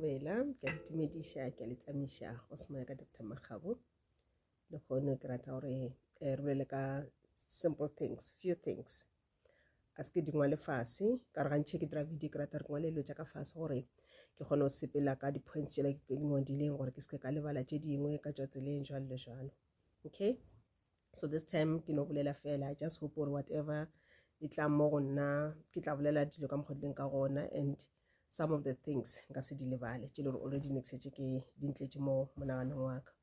Thobela, ke a le tumediša, ke a le tamiša go semoya ka Dr. Makgabo. Lehono ke rata gore eh, re bolele ka simple things, few things. A se ke di ngwale fase, ka gore gantši ke dira video ke rata gore ke ngwale dilo tša ka fase gore ke kgone go sepela ka di-points tšela ke di ngwadileng gore ke se ke ka lebala tše dingwe ka tšwa tseleng jwalo le jwalo. Okay? So this time ke no bolela fela, I just hope gore whatever e tla mo go nna ke tla bolela dilo ka mokgwa di leng ka gona and some of the things nka se di lebale tše le gore already ne ke šetše ke di ntletše mo monaganong wa ka.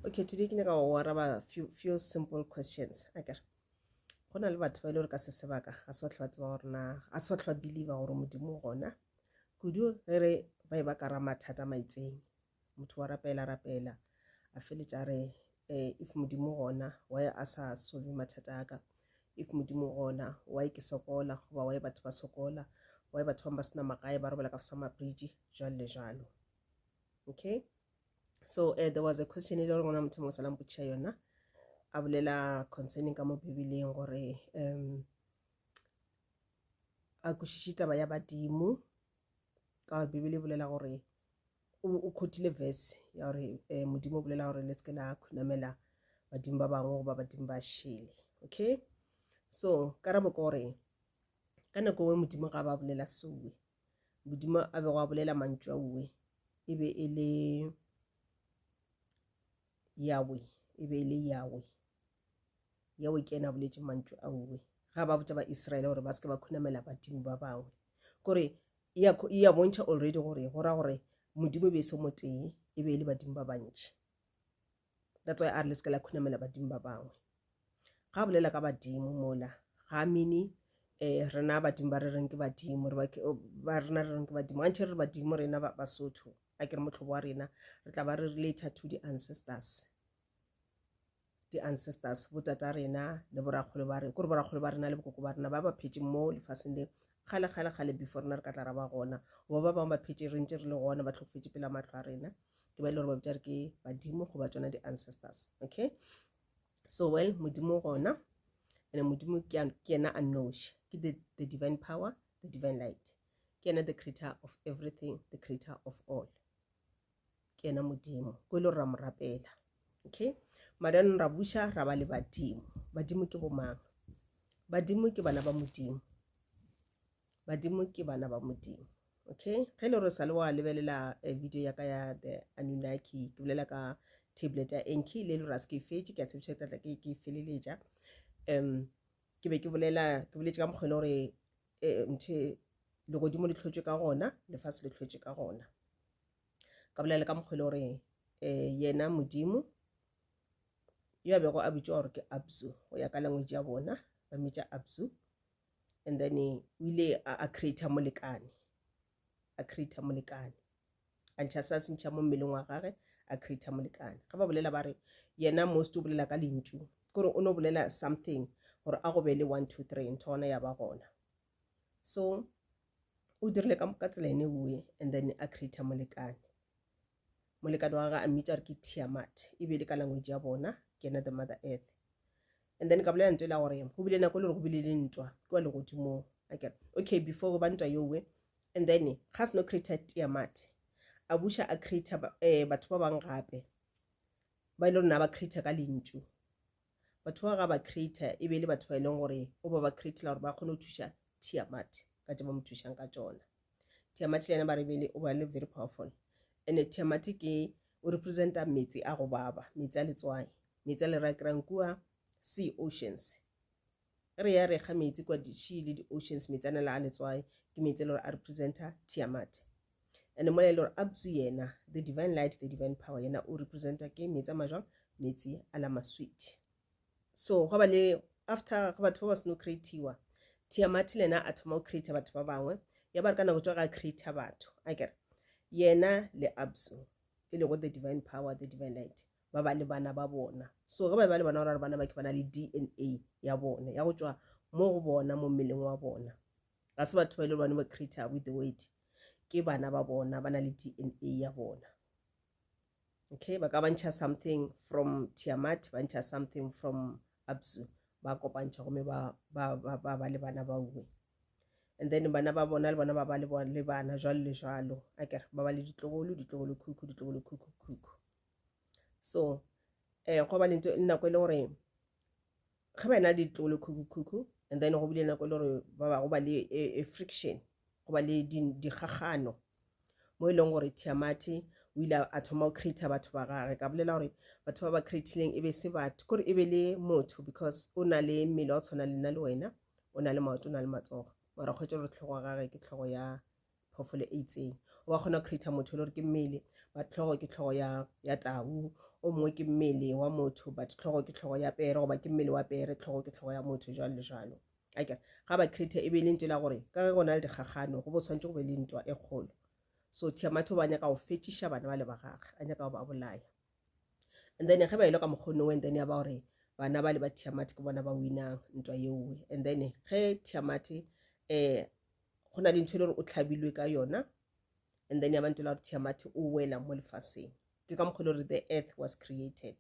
Okay, today ke nyaka go araba few simple questions. Akere go na le batho ba e le gore ka se sebaka ga se batho ba tseba gore na ga se batho ba believe gore Modimo gona kudu ge re ba e ba ka ra mathata maitseng motho wa rapela rapela a feletša a re eh, if Modimo gona why a sa solve mathata a ka if Modimo gona why ke sokola goba why batho ba sokola why batho bangwe ba sena magae ba robala ka fsa mabridge jwalo le jwalo. Okay, so there was a question e le gore ngwana motho mongwe sa lampotšiša yona a bolela concerning ka mo Bibeleng gore a kwešiše taba ya badimo ka gore Bibele e bolela gore o quotile verse ya gore Modimo o bolela gore le se ke la khunamela badimo ba bangwe goba badimo ba šele. Okay, so karabo ke gore ka nako nngwe Modimo ga ba bolela sowe, Modimo a bego a bolela mantšu a uwe e be e le Yahweh, e be e le Yahweh. Yahweh ke yena a boletše mantšu a uwe ga ba botša ba Israele gore ba se ke ba khunamela badimo ba bangwe. Kore e ya bontšha already gore go ra gore Modimo e be e se motee, e be e le badimo ba bantši. That's why a re le se ke la khunamela badimo ba bangwe. Ga bolela ka badimo mola ga mene rena badimo ba re reng ke badimo, re ba rena re reng ke badimo. Gantši re re badimo rena Basotho, a ke re motlhobo wa rena, re tla ba re relate to the ancestors. The ancestors, botata rena le borakgolo ba rena, kore borakgolo ba rena le bokoko ba rena ba ba phetše mo lefaseng le kgale kgale kgale before rena re ka tla ra ba gona, goba ba bangwe ba phetše re ntše re le gona, ba hlokofetše pele mahlo a rena, ke ba e le gore ba bitša re ke badimo goba tsona di-ancestors. Okay, so well, Modimo gona, and Modimo ke yena a nnoši, ke the divine power, the divine light, ke yena the creator of everything, the creator of all, ke yena Modimo ko e le gore ra mo rapela. Okay, mara ra buša ra ba le badimo. Badimo ke bomang? Badimo ke bana ba Modimo. Badimo ke bana ba Modimo. Okay, ge le gore sa le wa lebelela video ya ka ya the Anunnaki, ke bolela ka tablet ya Enki le le gore a se ke e fetše, ke a tshepiša ke tla ke e feleletša. Ke be ke bolela, ke boletše ka mokgwa e le gore ntho legodimo le hlotšwe ka gona, lefase le hlotšwe ka gona. Ka bolela ka mokgwa e le gore yena Modimo yo a bego a bitšwa gore ke Abzu go ya ka language ya bona, ba mmitša Abzu. And then o ile a create molekane, a create molekane, a ntšha sa se ntšha mo mmeleng wa gage, a create molekane. Ga ba bolela ba re yena most o bolela ka lentšu, kore o no bolela something gore a go be le 1 2 3 ntho gona ya ba gona. So o dirile ka tsela ene uwe, and then a create molekane. Molekane wa gagwe a mmitša gore ke Tiamat, e be le ka language ya bona ke yena the mother earth. And then ka bolela ntho e la gore go bile nako e le gore go bile le ntwa kua legodimong. Akere okay, before go ba ntwa yowe, and then ga se no create Tiamat, a buša a create batho ba bangwe gape ba e le gore na ba create ka lentšu. Batho ba ga ba create e be le batho ba e leng gore o ba ba createla gore ba kgone go thuša Tiamat ka tše ba mo thušang ka tšona. Tiamat le yena ba re bele o ba le very powerful. And Tiamat ke o representa metsi a go baba, metsi a letswai, metsi a le ra kry-ang kua sea oceans. Re ya re ga metsi kua di-sea le di-oceans, metsi a na le a letswai, ke metsi e le gore a representa Tiamat. And mola e le gore Abzu yena, the divine light, the divine power, yena o representa ke metsi a majwang, metsi a la masweet. So go ba le after go batho ba ba seno creatiwa, Tiamat le yena a thoma go create batho ba bangwe, ya ba re ka nako tša ga create batho, akere yena le Abzu e lego the divine power, the divine light, ba ba le bana ba bona. So ge ba ba le bana, gore bana ba ke ba na le DNA ya bona ya go tšwa mo go bona mo mmeleng wa bona. Ga se batho ba e le bane ba create with the word, ke bana ba bona, ba na le DNA ya bona. Okay, ba ka ba ntšha something from Tiamat, ba ntšha something from Abzu, ba kopantšha gomme ba ba ba ba ba le bana ba uwe. And then bana ba bona le bona ba ba le le bana jwalo le jwalo, akere ba ba le ditlogolo, ditlogolo khukhu, ditlogolo khukhu khukhu. So go ba le nako e le gore ge ba ena le ditlogolo khukhu khukhu, and then go bile nako e le gore ba ba go ba le a friction, go ba le dikgagano mo e leng gore Tiamat o ile a thoma go create batho ba gage. Ka bolela gore batho ba ba creatileng e be se batho, kore e be le motho, because o na le mmele wa tshwana le nna le wena, o na le maoto, o na le matsogo, mara kgwetsa gore tlhogo ya gage ke tlhogo ya phoofolo e itseng. O ba kgona go create motho e le gore ke mmele but tlhogo ke tlhogo ya tau, o mongwe ke mmele wa motho but tlhogo ke tlhogo ya pere, goba ke mmele wa pere, tlhogo ke tlhogo ya motho, jwalo le jwalo. Akere ga ba create e be le ntse la gore ka ge go na le dikgagano go bo tshwanetse go be le ntwa e kgolo. So Tiamat o ba nyaka go fetšiša bana ba le ba gage, a nyaka go ba bolaya. And then ge ba ile ka mokgono, and then ya ba gore bana ba le ba Tiamat ke bona ba winang ntwa yeo. And then ge Tiamat go na le ntho e le gore o tlhabilwe ka yona, and then ya ba ntho e le gore Tiamat o wela mo lefaseng. Ke ka mokgwa le gore the earth was created.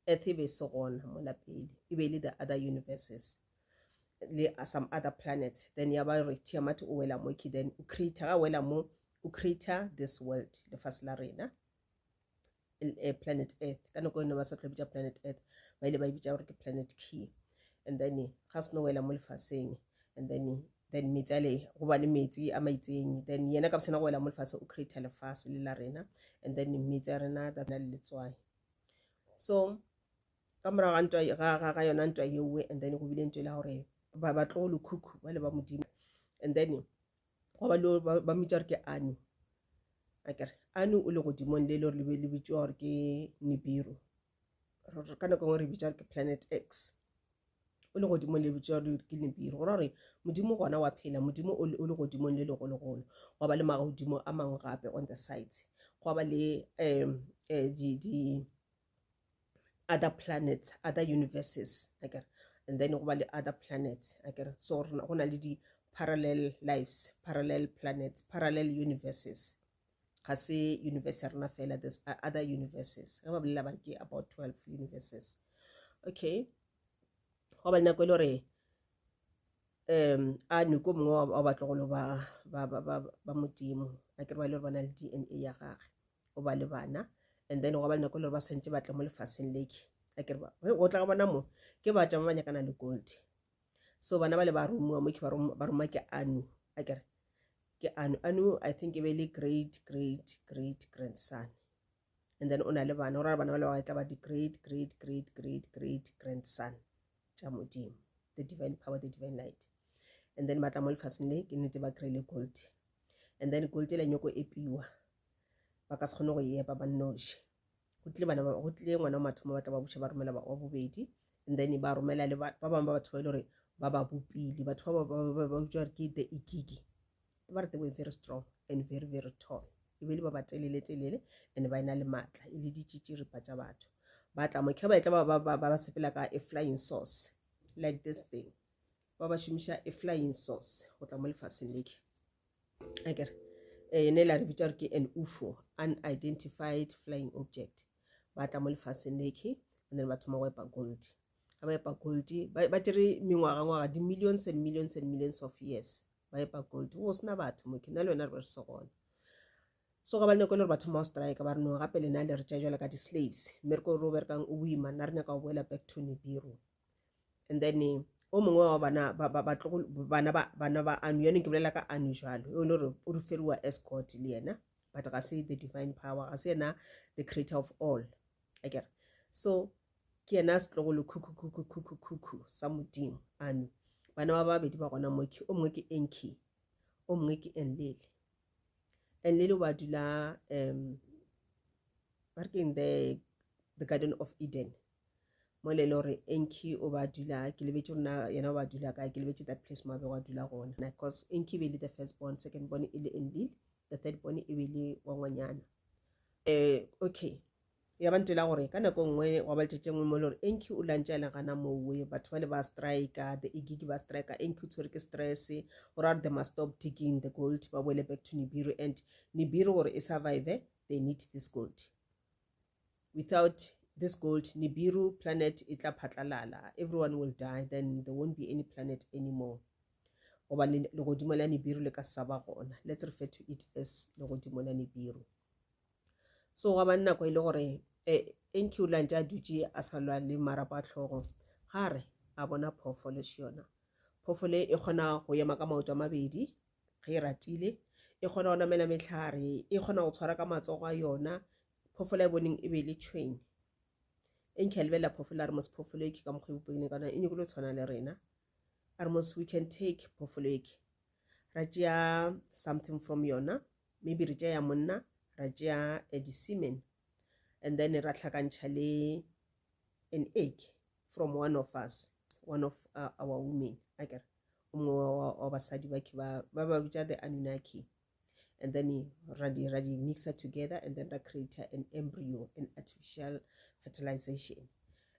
Earth e be se gona mola pele, e be le the other universes le some other planets. Then ya ba gore Tiamat o wela mo ke, then o create, ga wela mo o create this world, lefase la rena, planet Earth. Ka nako eno ba sa tlo bitša planet Earth, ba ile ba e bitša gore ke planet Key. And then ga seno wela mo lefaseng, and then metsi ale go ba le metsi a maitseng. Then yena ka bosena go wela mo lefase o create lefase le la rena, and then metsi a rena da na le letswai. So ka morago ga ntwa ga yona ntwa yeo, and then go bile ntwe la gore ba batlogolo khukhu ba le ba Modimo, and then go ba le ba mmitša gore ke Anu. Akere Anu o le godimong le le gore le be le bitšiwa gore ke Nibiru, ka nako nngwe re bitša gore ke planet X. O le godimong le bitšiwa gore ke Nibiru, go ra gore Modimo gona wa phela, Modimo o le godimong le legologolo. Gwa ba le magodimo a mangwe gape on the sides, gwa ba le di other planets, other universes, akere, and then go ba le other planets, akere. So go na le di parallel lives, parallel planets, parallel universes. Ga se universe ya rena fela, there's other universes. Ge ba bolela ba re ke about 12 universes. Okay, go ba le nako e le gore Anu ko mongwe wa batlogolo ba Modimo, akere ba le gore ba na le DNA ya gage, o ba le bana. And then go ba le nako e le gore ba swantse ba tle mo lefaseng leke, akere go tla ga bona mo ke ba tšama ba nyakana le gold. So bana ba le ba romiwa mo ke ba roma ke Anu, akere ke Anu. Anu I think e be le great great great grandson, and then o na le bana, o ra bana ba le ba tla ba di great great great great great grandson tša Modimo, the divine power, the divine light. And then ba tla mo lefaseng le, ke nnete ba kry-ile gold, and then gold e la nyoko epiwa, ba ka se kgone go e epa ba nnoši. Go tlile bana, go tlile ngwana wa mathomo, ba tla ba buša ba romela wa bobedi, and then ba romela le ba bangwe ba batho ba e le gore ba ba bopile. Batho ba ba bitšwa gore ke the Igigi. Ba re they were very strong and very very tall, e be le ba ba telele telele and ba ena le maatla, e le ditšitširipa tša batho. Ba tla mo ke ba etla ba sepela ka a flying sauce like this thing, ba šomiša a flying sauce go tla mo lefaseng leke, akere ene la re bitša gore ke an UFO, unidentified flying object. Ba tla mo lefaseng leke, and then ba thoma go epa gold. Ga ba epa gold, ba tšere mengwagangwaga, di-millions and millions and millions of years ba epa gold, go sena batho mo ke nna le wena re be re se gona. So ga ba le nako e le gore ba thoma go strike, ba re no gape lena le re tša jwalo ka di-slaves, mmereko re o berekang o boima, nna re nyaka go boela back to Nibiru. And then o mongwe wa bana bana ba Anu, yanong ke bolela ka Anu jwalo, e le gore o referiwa as God le yena, but ga se the divine power, ga se yena the creator of all, akere. So ke yena setlogolo khukhu khukhu khukhu khukhu sa Modimo Anu. Bana ba babedi ba gona mo ke, o mongwe ke Enki, o mongwe ke Enlil. Enlil o ba dula ba re keng the Garden of Eden, mo le le gore Enki o ba dula, ke lebetse rona yena o ba dula kae, ke lebetse that place mo a bego a dula gona, because Enki be le the first born, second born e le Enlil, the third born e be le wa ngwanyana. Okay, ya ba ntwela gore ka nako nngwe wa ba letšatši nngwe mo le gore Enki o lantša le gana mowe, batho ba le ba strike, the Igigi ba strike, Enki o tshwere ke stress, gore they must stop digging the gold, ba boele back to Nibiru, and Nibiru gore e survive they need this gold. Without this gold, Nibiru planet e tla phatlalala, everyone will die, then there won't be any planet anymore. Goba legodimo la Nibiru le ka se sa ba gona. Let's refer to it as legodimo la Nibiru. So gwa ba nako e le gore eh, Enki o lantše a dutše a sa lwa le marapo a hlogo. Ga re a bona phoofolo še yona. Phoofolo e kgona go ema ka maoto a mabedi ge e ratile, e kgona go namela mehlare, e kgona go tshwara ka matsogo a yona. Phoofolo a e boneng e be e le tšhwene. Enki a lebelela phoofolo a re mos phoofolo e ke ka mokgwa e bopegileng ka yona e nyakile go tshwana le rena. A re mos we can take phoofolo e ke ra tšea something from yona maybe re tšea ya monna ra tšea eh, di-semen and then ra hlakantšha le an egg from one of us one of uh, our women akere o mongwe wa basadi ba ke ba ba bitša the anunnaki and then ra di ra di mixer together and then ra create an embryo an artificial fertilization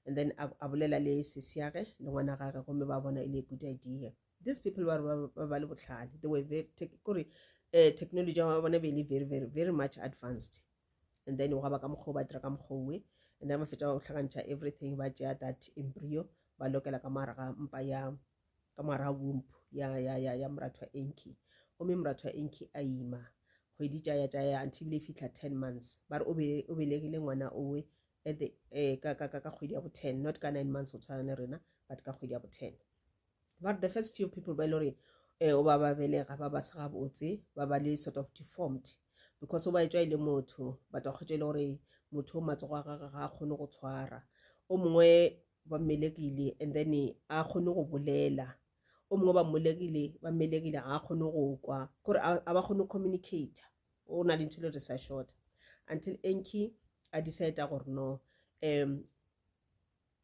and then a bolela le sesiage le ngwana gage gomme ba bona e le good idea these people ba ba ba le bohlale they were very kore eh, technology ya bona be le very very very much advanced and then gwa ba ka mokgwa ba dira ka mokgwa owe and then ba fetša go hlakantšha everything ba tšea that embryo ba lokela ka mogare ga mpa ya ka mogare ga womb ya ya ya ya moratho wa Enki gomme moratho wa Enki a ima kgwedi tša ya tša ya until e fihla 10 months ba re o belegile ngwana owe at the eh, ka ka ka kgwedi ya bo 10 not ka 9 months go tshwana le rena but ka kgwedi ya bo 10 but the first few people ba e le gore eh, o ba ba belega ba ba se gabotse ba ba le sort of deformed because o ba etšwa e le motho but wa kgwetša e le gore motho o matsogo a gagwe ga a kgone go tshwara o mongwe ba mmelekile and then a kgone go bolela o mongwe ba mmolegile ba mmelekile ga a kgone go kwa kore a ba kgone go communicate o na le ntho le re sa short until Enki a decide gore no um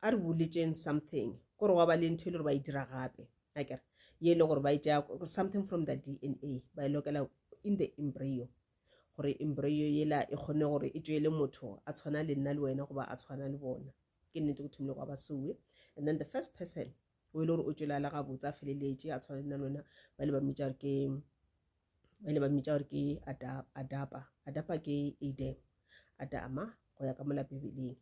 a re buletšeng something kore gwa ba le ntho e le gore ba e dira gape akere ye e le gore ba e tšea something from the DNA ba e lokela in the embryo gore embryo yela e kgone gore e tšwele motho a tshwana le nna le wena goba a tshwana le bona ke nnete go thomile gwa ba sowe and then the first person o e le gore o tšwela le gabotse a feleletše a tshwana le nna le wena ba ile ba mmitša gore ke ba ile ba mmitša gore ke Adapa. Adapa ke Adam, Adama go ya ka mola Bibeleng.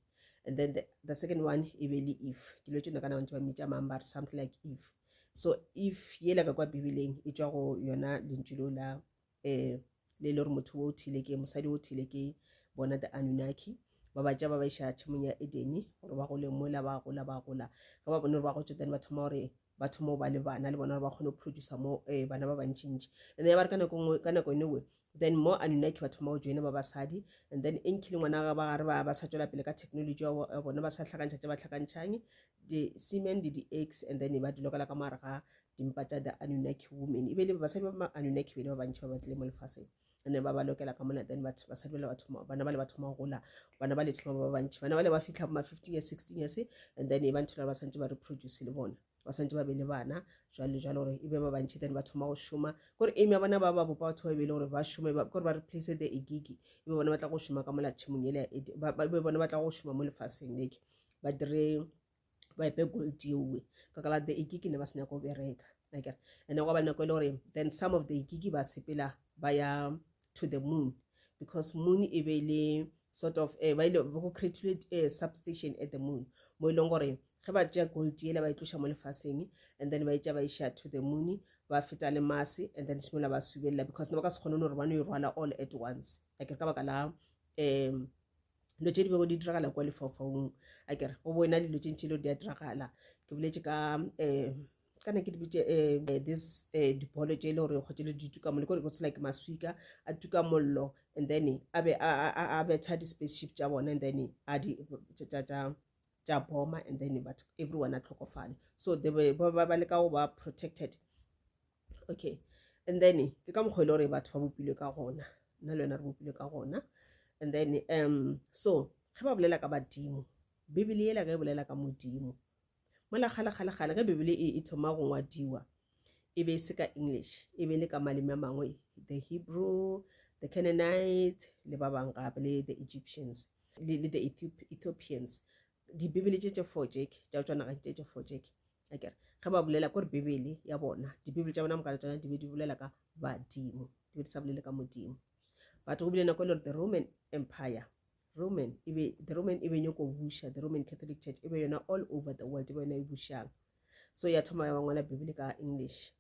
And then the, the second one e be le Eve. Ke lwetše nna ka na ntse ba mmitša mang ba re something like Eve. So Eve yela ka kwa Bibeleng e tšwa go yona lentšu leo la eh le le gore motho o thile ke mosadi o thile ke bona the Anunnaki ba ba tša ba ba iša tšhemong ya Edeni gore ba gole mola ba gola ba gola ge ba bone gore ba gotše then ba thoma gore ba thoma go ba le bana le bona gore ba kgone go producer mo eh, bana ba bantšintši and then ya ba re ka nako nngwe ka nako nngwe then mo Anunnaki ba thoma go joina ba basadi and then Enki le ngwana ga ba gare ba ba sa tšwela pele ka technology ya bona ba sa hlakantšha tše ba hlakantšhang di-semen le di-eggs and then ba di lokela ka mogare ga dimpa tša the Anunnaki women e be le basadi ba Anunnaki be le ba bantši ba ba tlile mo lefaseng and then ba ba lokela ka mona then batho basadi ba le batho bana ba le batho ba gola bana ba le thoma ba bantši bana ba le ba fihla bo ma 15 years 16 years and then e ba ntho ba santse ba reproduce le bona ba santse ba be le bana jwalo jwalo gore e be ba bantši then ba thoma go šoma kore aim ya bona ba ba bopa batho ba be le gore ba šome kore ba replace the igigi e be bona ba tla go šoma ka mola tšhemong ele ba be bona ba tla go šoma mo lefaseng leke ba dire ba epe gold yeowe ka kala the igigi ne ba se nyaka go bereka akere and gwa ba nako e le gore then some of the igigi ba sepela ba ya to the moon because moon e be le sort of eh, ba ile go creatile eh, substation at the moon mo e leng gore ge ba tšea gold yela ba e tloša mo lefaseng and then ba e tša ba iša to the moon ba feta le mars and then simolola ba subelela because ne ba ka se kgone gore ba no e rwala all at once akere ka baka la um dilo tše di bego di diragala kwa lefaufaung a kere go bo ena le dilo tše ntši le di a diragala ke boletše ka um kana ke di bitše um this um dibolo tše e le gore kgotse le di tuka mollo kore it's like maswika a tuka mollo and then a be a betha di-spaceship tša bona and then a di tša tša boma and then but everyone a tlhokofale so they were ba ba leka go ba protected okay and then ke ka mokgwa e le gore batho ba bopilwe ka gona nna le wena re bopilwe ka gona and then um so ge ba bolela ka badimo bibele yela ge e bolela ka modimo mola kgale kgale kgale ge bibele e, e thoma go ngwadiwa e be e se ka english e be e le ka maleme a mangwe the hebrew the canaanites le ba bangwe gape le the egyptians le, le the ethiopians dibibele tše tše four tše tša go tšwa nageng tše tše four tše akere ge ba bolela kore bibele ya bona dibibele tša bona mokana tsona di be di bolela ka badimo di be di sa bolele ka modimo but go bile nako e le gore the roman empire roman e be the roman e be nyoko buša the roman catholic church e be yona all over the world e be yona e bušang so ya thoma ya ba ngwala bibele ka english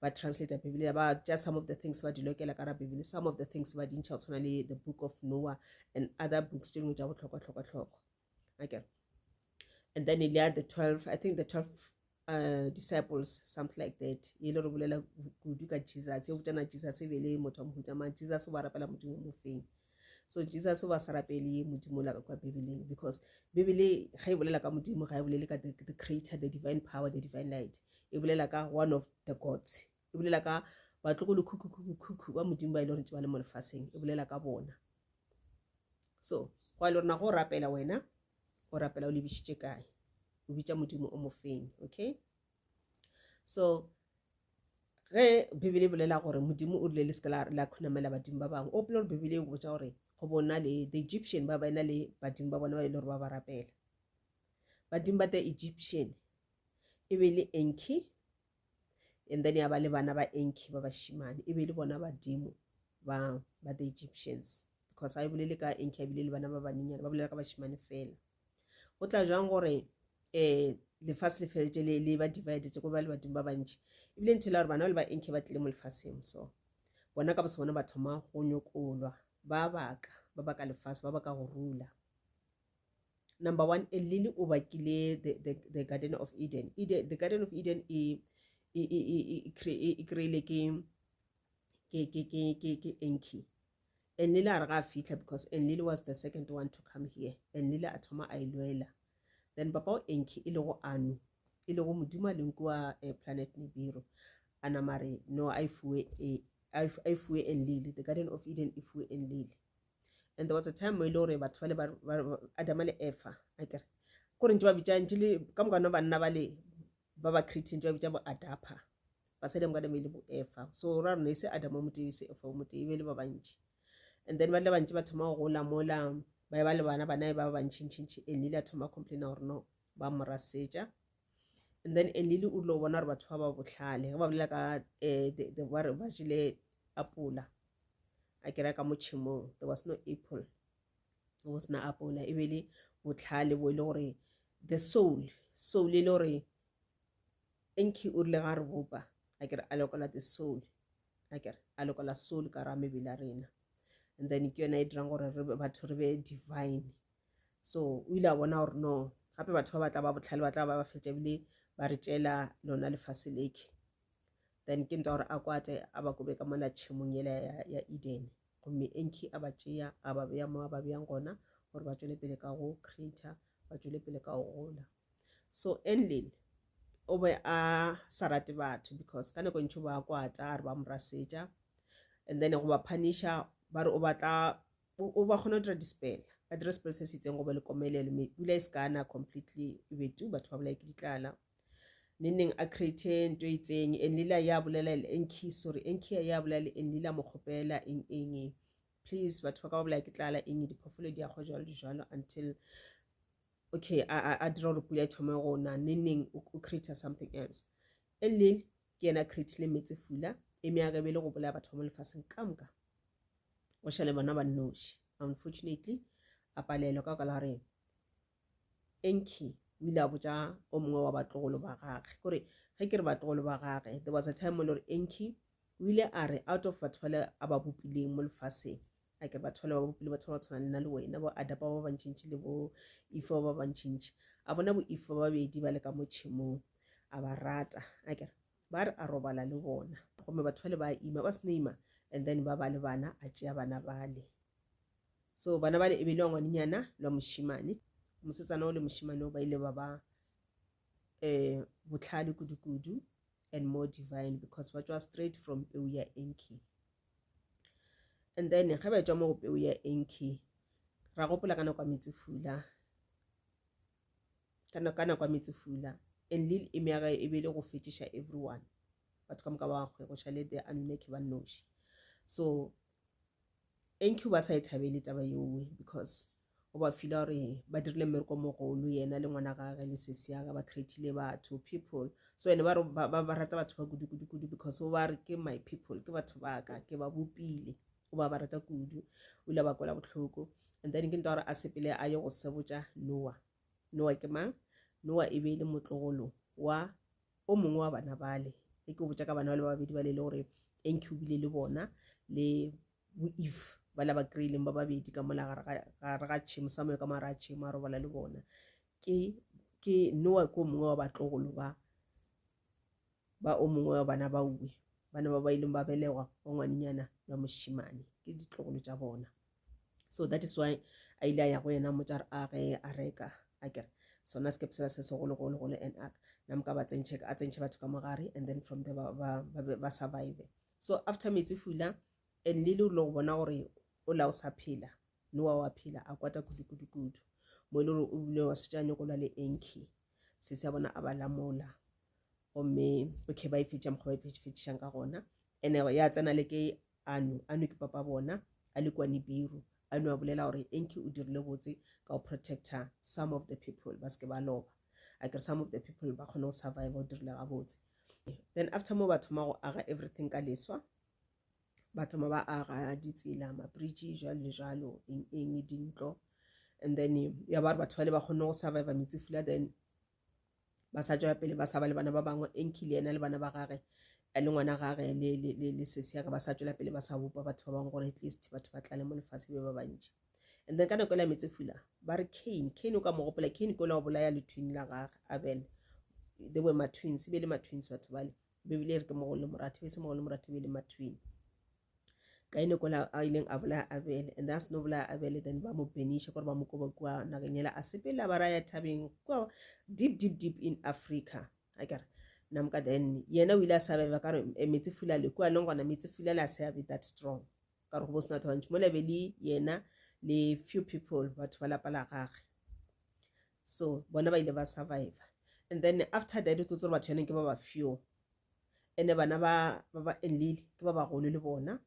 Ba translate Bibele, ba tša some of the things ba di lokela ka ra Bibele, some of the things ba di ntšha go tshwana le the book of Noah and other books tše dingwe tša bohlokwa-hlokwa-hlokwa. Okay. And then ile ya the 12, I think the 12 disciples, something like that. E le re bolela kudu ka Jesus, e botšana Jesus e be le motho wa mohuta mang, Jesus o ba rapela modimo mo feng. So Jesus o ba sa rapele modimo la ka kwa Bibeleng, because Bibele ga e bolela ka modimo, ga e bolele ka the creator, the divine power, the divine light. E bolela ka one of the gods. E bolela ka batlogolo khukhu khukhu khukhu ba modimo ba ile gore ntse ba le mo lefaseng, e bolela ka bona. So go a le rena go rapela wena, o rapela o lebišitše kae, o bitša modimo o mo feng, okay? So ge Bibele e bolela gore modimo o rile le se ke la khunamela badimo ba bangwe, o gopola gore Bibele e botša gore go bona le the Egyptian ba ba ena le badimo ba bona ba e le gore ba ba rapela. Badimo ba the Egyptian e be le Enki, and then ya ba le bana ba Enki ba bashimane, e be le bona badimo ba ba the Egyptians, because ga e bolele ka Enki, a bile le bana ba banyenyane, ba bolela ka bashimane fela. Go tla jwang gore lefase le feletše le ba divided go ba le badimo ba bantši, ebile ntho e le gore bana ba le ba Enki ba tlile mo lefaseng, so bona ka bose bona ba thoma go nyokolwa, ba baka, ba baka lefase, ba baka go rula. Number one, Enlil o bakile the Garden of Eden. Eden, the Garden of Eden e e e e e kry-ile ke ke ke ke ke ke Enki. Enlil a re ga a fihla, because Enlil was the second one to come here. Enlil a thoma a e lwela. Then papa o Enki e lego Anu, e lego modimo a leng kua planet Nibiru, a nama re no a e fuwe a e fuwe Enlil, the Garden of Eden e fuwe Enlil. And there was a time mo e le gore batho ba le ba Adama le Eva, akere kore ntse ba bitša ntse le ka moka no banna ba le ba ba create ntse ba bitša bo Adapa, basadi moka e le bo Eva. So ra rena e se Adama o motee, e se Eva o motee, e be le ba bantši. And then ba le bantši ba thoma go gola mola, ba e ba le bana, bana e ba ba bantšintšintši. Enlil a thoma complaina gore no ba mo rasetša. And then Enlil o rile go bona gore batho ba ba bohlale, ge ba bolela ka ba re ba jele apola, a kera ka mo tšhemong, there was no apple, go sena apola, e be le bohlale bo e le gore the soul, soul e le gore Enki o rile ga re bopa, a kere a lokola the soul, a kere a lokola soul ka ra mebele ya rena, and then ke yona e dirang gore re batho re be divine. So o ile a bona gore no gape batho ba ba tla ba bohlale, ba tla ba ba fetša ebile ba re tšeela lona lefase leke. Then ke ntwa gore a kwate a ba kobe ka mola tšhemong yela ya Eden, gomme Enki a ba tšea a ba beya mo a ba beyang gona gore ba tšwele pele ka go creator, ba tšwele pele ka go gola. So Enlil o be a sa rate batho, because ka nako ntši ba kwata a re ba mo rasetša, and then go ba punisha ba re o batla o ba kgona go dira dispell, a dira spell se se itseng go be le komelelo, pula e se ka na completely e be tu, batho ba bolaye ke ditlala. Neneng a create ntho e itseng, Enlil a ya bolela le Enki, sorry, Enki a ya bolela le Enlil a mo kgopela eng eng, please batho ba ka ba bolaye ke tlala eng, diphoofolo di ya go jwalo jwalo, until okay a dira gore pula e thome go na. Neneng o create something else. Enlil ke yena creatile metsefula e meaga be le go bolaya batho ba mo lefaseng ka moka, go šale bona ba nnoši. Unfortunately a palelwa ka la gore Enki o ile a botša o mongwe wa batlogolo ba gage, kore ge ke re batlogolo ba gage, there was a time mo le gore Enki o ile a re out of batho ba le a ba bopileng mo lefaseng, a ke batho ba le ba bopile batho ba tshwana le nna le wena, bo Adapa ba bantšintši le bo Ifa ba bantšintši, a bona bo Ifa ba babedi ba le ka mo tšhemong, a ba rata, a ke ba re a robala le bona, gomme batho ba le ba ima, ba seno ima, and then ba ba le bana, a tšea bana bale. So bana bale e be le wa ngwanenyana le wa mošemane, mosetsana o le mošemane o ba ile ba ba bohlale kudu-kudu and more divine, because ba tšwa straight from peu ya Enki. And then ge ba tšwa mo go peu ya Enki, ra gopola ka nako ya metsefula, ka nako ya metsefula Enlil e meaga e be le go fetšiša everyone, batho ka moka ba gwe go šale the Anunnaki ba nnoši. So Enki ba sa e thabele taba yeo, because o ba feel gore ba dirile mmereko mogolo, yena le ngwana gage le sesi ya ba creatile batho, people. So ene ba ba rata batho ba kudu kudu kudu, because o ba re ke my people, ke batho ba ka, ke ba bopile, o ba ba rata kudu, o ile ba kwela bohloko. And then ke ntwa gore a sepele a ye go sebotša Noah. Noah ke mang? Noah e be e le motlogolo wa o mongwe wa bana bale. Ge ke botša ka bana ba le babedi ba le le gore Enki o bile le bona le bo Eve ba la ba kry-ileng ba babedi ka mola gare ga tšhemo sa moyo ka mogare ga tšhemo a robala le bona. Ke ke Noah ke o mongwe wa batlogolo ba ba o mongwe wa bana ba uwe bana ba ba ileng ba belegwa wa ngwanenyana wa mošemane ke ditlogolo tša bona. So that is why a ile a ya go yena mmotša a ge a reka a kere sona sekepe sela se segologologolo and ark namka ba tsentšhe a tsentšhe batho ka mogare and then from there ba, ba, ba, ba survive. So after metsi fula and le le o go bona gore o la o sa phela Noa wa phela a kwata kudu kudu kudu mo e le gore o bile wa setša nyoko lwa le Enki se se a bona a ba lamola gomme okay ba e fetša mokgwa ba e fetšišang ka gona ene ya tsena le ke Anu. Anu ke papa bona, a le kua Nibiru. Anu a bolela gore Enki o dirile botse ka go protecta some of the people ba seke ba loba. A kere some of the people ba kgone go survive, o dirile gabotse. Then after mo ba thoma go aga everything ka leswa, ba thoma ba aga ditsela, ma-bridge jalo le jalo, eng eng dintlo. And then ya ba re batho ba le ba kgonne go survive metsifula, then ba sa tšwela pele ba sa ba le bana ba bangwe. Enki le yena le bana ba gage le ngwana gage le le le le sesi ya ba sa tšwela pele ba sa bopa batho ba bangwe gore at least batho ba tlale mo lefatshe be ba bantši. And then ka nako la metsefula ba re Cain, Cain o ka mo gopola, Cain ke ola o bolaya le twin la gage Abel. They were ma twins, be le ma twins batho bale. Bibele e re ke mogolo le moratho, be se mogolo le moratho be le ma twin. Kaine kola a ileng a bolaya Abele and a seno bolaya Abele then ba mo beniša kore ba mo koba kua nageng yela a sepela ba raya thabeng kua deep deep deep in Africa a kere namka then yena o ile a survive ka re eh, metsi fula le kua leng gona metsi fula le a se be that strong ka re go bo sena batho bantši mola be le yena le few people batho ba lapa la gage so bona ba ile ba survive. And then after that o tlo tsere batho yaneng ke ba ba few ene bana ba ba ba Enlil ke ba bagolo le bona.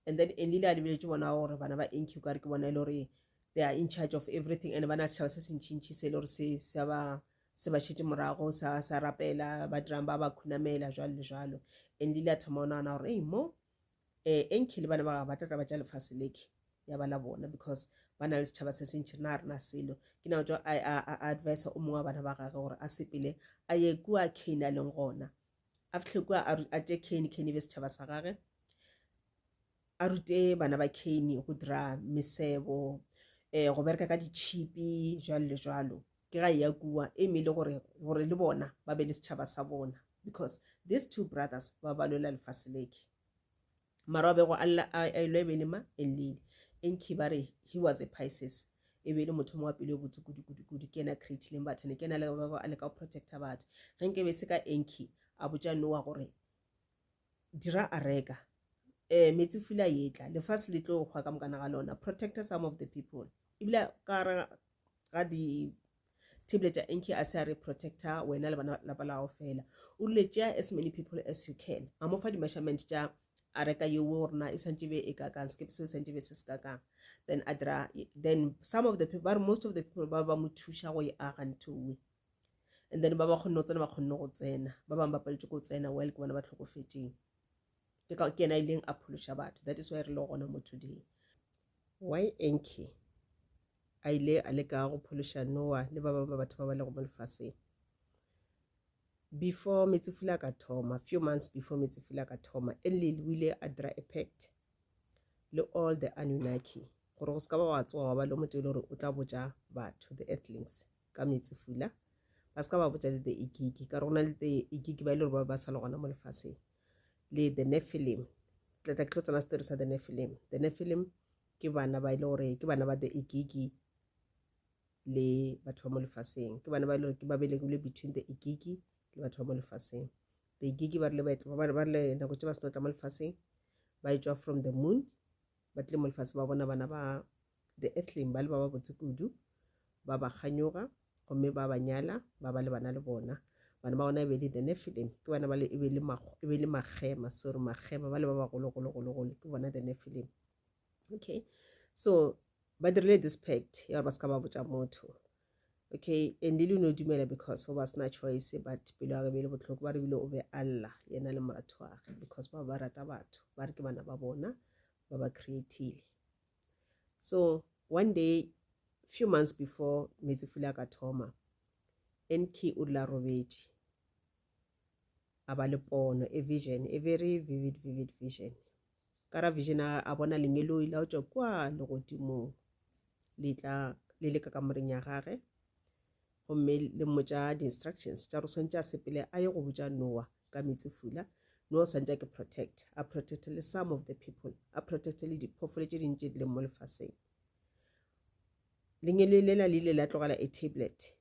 And then Enlil a lebeletše bona gore bana ba Enki o kare ke bona e le gore they are in charge of everything and bana setšhaba se sentšintši se e le gore se sa ba se ba šetše morago sa sa rapela ba dirang ba ba khunamela jwalo le jwalo. Enlil a thoma o nagana gore ei mo eh Enki le bana ba gagwe ba tla tla ba tša lefase leke ya ba la bona because ba na le setšhaba se sentši rena ga rena selo. Ke nako tšo a a advise o mongwe wa bana ba gagwe gore a sepele a ye kua Cain a leng gona a fihle kua a tše Cain, Cain e be setšhaba sa gage a rute bana ba Cain go dira mesebo um go bereka ka ditšhipi jwalo le jwalo. Ke ga ya kua e me le gore gore le bona ba be le setšhaba sa bona because these two brothers ba ba lwela lefase leke. Mara wa bego a lla a ilwa e be le ma Enlil. Enki ba re he was a Pisces e be le motho mo wa pelo e botse kudu kudu kudu ke yena creatileng batho ne ke yena le bego a leka go protecta batho. Ge nke be se ka Enki a botša Noah gore dira areka eh metsi fula etla lefase le tlo hwa ka mokana ga lona protecta some of the people ebile ka re ga di tablet ya Enki a se a re protector wena le bana lapa la gago fela o rile tšea as many people as you can a mo fa di-measurement tša a reka yeo gore na e santše be e kakang sekepe seo e santše be se se kakang then a dira then some of the people ba re most of the people ba ba mo thuša go e aga nthowe and then ba ba kgonne go tsena ba kgonne go tsena ba bangwe ba paletše go tsena well ke bona ba tlhokofetšeng ke ka ke yena ileng a phološa batho that is why re le gona mo today. Why Enki a ile a leka go phološa Noah le ba bangwe ba batho ba ba lego mo lefaseng? Before metsefula a ka thoma, few months before metsefula a ka thoma, Enlil o ile a dira a pact le all the Anunnaki gore go se ka ba wa tsoga wa ba le motho e le gore o tla botša batho the earthlings ka metsefula ba se ka ba botša le the Igigi ka gore go na le the Igigi ba e le gore ba ba sa le gona mo lefaseng le the Nephilim. Tla tla ke tlo tsena story sa the Nephilim. The Nephilim ke bana ba ile gore ke bana ba the Igigi le batho ba mo lefaseng ke bana ba ile gore ke ba belegilwe between the Igigi le batho ba mo lefaseng. The Igigi ba rile ba rile nako tše ba seno tla mo lefaseng ba etšwa from the moon ba tlile mo lefaseng ba bona bana ba the earthling ba le ba ba botse kudu ba ba kganyoga gomme ba ba nyala ba ba le bana le bona. Bana ba bona e be le the Nephilim ke bana ba le e be le e be le makgema sorry makgema ba le ba bagolo golo golo golo ke bona the Nephilim. Okay, so ba dirile this pact ya gore ba se ka ba botša motho. Okay, and le no dumela because go ba sena choice but pelo ya gage be le bohloko ba re bile o be a lla yena le moratho wa gage because ba ba rata batho ba re ke bana ba bona ba ba creatile. So one day few months before metsefula a ka thoma Enki o rile a robetše. A ba le pono, a vision, a very vivid, vivid vision. Ka ra vision a, a bona lengeloi la go tšwa kua legodimong le tla le le ka kamoreng ya gage gomme le mmotša di-instructions tša gore swantše a sepele a ye go botša Noah ka meetsefula. Noah o swantše a ke protect, a protect le some of the people, a protect le diphoofolo tše dingwe tše di leng mo lefaseng. Lengeloi lela le ile la tlogela a tablet.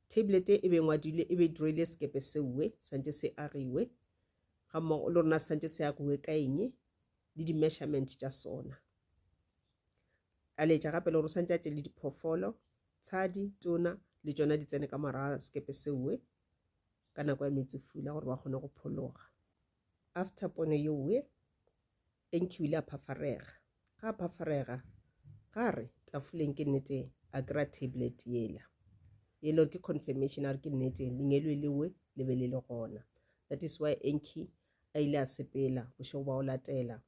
Tablet e be ngwadile e be drawile sekepe seuwe santše se agiwe ga mmogo le rona santše se agiwe ka eng le di-measurement tša sona. A laetša gape le gore o santše a tše le diphoofolo, tshadi, tona le tšona di tsene ka morago sekepe seuwe ka nako ya meetsefula gore ba kgone go phologa. After pono yeuwe Enki o ile a phafarega. Ga a phafarega, ga re tafoleng ke nnete a kry-a tablet yela. E le gore ke confirmation a re ke nnete lengeloi lewe le be le le gona. That is why Enki a ile a sepela bošego ba go latela